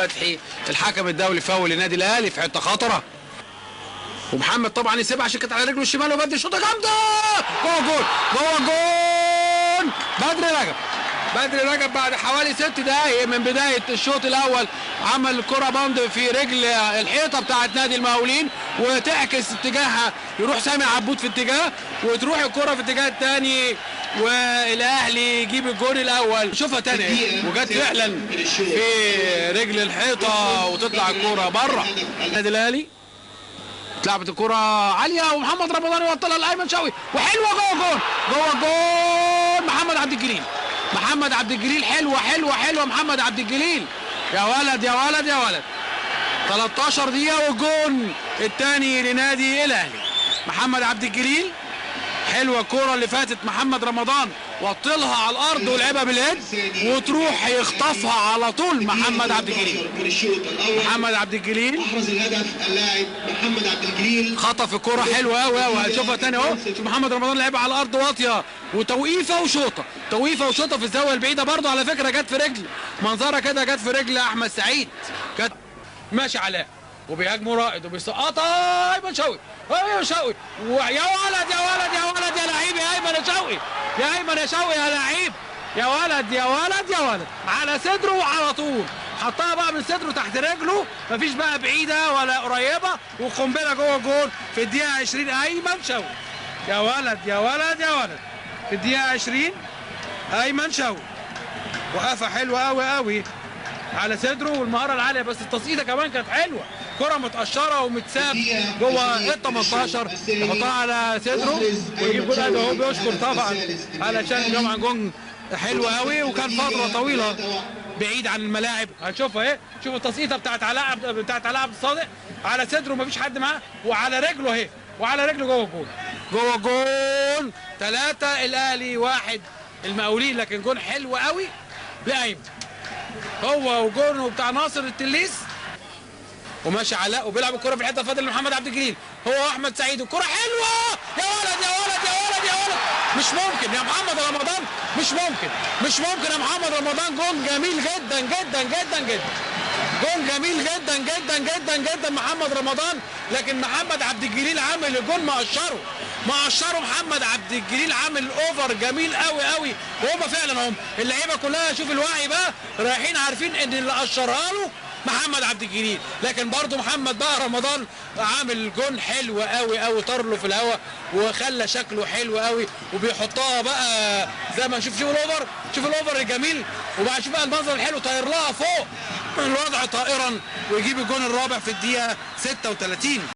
فتحي الحكم الدولي فاول للنادي الاهلي في حتة خطره، ومحمد طبعا يسيبها عشان كانت على رجله الشمال، وبدري شوطه جامدة جوه جول جوه جول. بدري رجب، بدري رجب بعد حوالي 6 دقائق من بداية الشوط الاول عمل كره بند في رجل الحيطة بتاعه نادي المقاولين، وتعكس اتجاهها، يروح سامي عبود في اتجاه وتروح الكره في اتجاه الثاني، والاهلي يجيب الجول الاول. شوفها تاني وجت فعلا في رجل الحيطة وتطلع الكره بره. النادي الاهلي اتلعبت الكره عالية ومحمد رمضان يوصلها لايمن شوقي، وحلوه جوه جول جوه جول محمد عبد الجليل. محمد عبد الجليل حلوة حلوة حلوة محمد عبد الجليل، يا ولد يا ولد يا ولد. 13 دقيقة والجون الثاني لنادي الاهلي. محمد عبد الجليل حلوة الكورة اللي فاتت، محمد رمضان وطلها على الارض ولعبها باليد وتروح يخطفها على طول محمد عبد الجليل. محمد عبد الجليل احرز الهدف اللاعب محمد عبد الجليل، خطف الكورة حلوة قوي قوي. هنشوفها تاني اهو، شوف محمد رمضان لعبها على الارض واطية، وتوقيفه وشوطه، توقيفه وشوطه في الزاوية البعيدة برده على فكرة، جت في رجل منظره كده، جت في رجل احمد سعيد. جت ماشي علاء وبيهاجموا رائد وبيسقطها ايمن شوقي، ايمن شوقي ويا ولد يا ولد يا ولد يا لعيب، يا ايمن شوقي، يا ايمن يا شوقي يا لعيب، يا ولد يا ولد يا ولد، على صدره وعلى طول حطها بقى من صدره تحت رجله، مفيش بقى بعيدة ولا قريبه، وقنبله جوه الجول في الدقيقة 20. ايمن شوقي يا ولد يا ولد يا ولد، في الدقيقة 20 ايمن شوقي، وقفه حلوة قوي قوي على صدره والمهاره العالية، بس التسقيطه كمان كانت حلوة، كره متقشره ومتساب جوه ال 18، يحطها على صدره ويجيب جول. اهو بيشكر طبعا علشان طبعا جون حلو قوي، وكان فترة طويلة بعيد عن الملاعب. هنشوفها اهي، شوف التسقيطه بتاعت علاء، بتاعت علاء عبد الصادق على صدره مفيش حد معاه، وعلى رجله اهي، وعلى رجله جوه الجول، جوه الجول. 3 الاهلي 1 المقاولين، لكن جون حلو قوي لايمن هو وجونه بتاع ناصر التليس. وماشي علاء وبيلعب الكره في الحتة الفاضيه لمحمد عبد الجليل، هو احمد سعيد، الكره حلوة يا ولد يا ولد يا ولد يا ولد، مش ممكن يا محمد رمضان، مش ممكن، مش ممكن يا محمد رمضان، جون جميل جدا جدا جدا جدا، جون جميل جدا جدا جدا جدا محمد رمضان. لكن محمد عبد الجليل عامل الجون مقشره، مقشره محمد عبد الجليل، عامل over جميل قوي قوي، وهم فعلا هم اللعيبة كلها شوف الوعي بقى، رايحين عارفين ان اللي قشرها له محمد عبد الجليل، لكن برضه محمد بقى رمضان عامل جون حلو قوي قوي، طار له في الهواء وخلى شكله حلو قوي، وبيحطها بقى زي ما نشوف. شوف ال over، شوف ال over الجميل، وبقى شوف بقى المنظر الحلو، طاير لها فوق الوضع طائرا، ويجيب الجون الرابع في الدقيقة 36.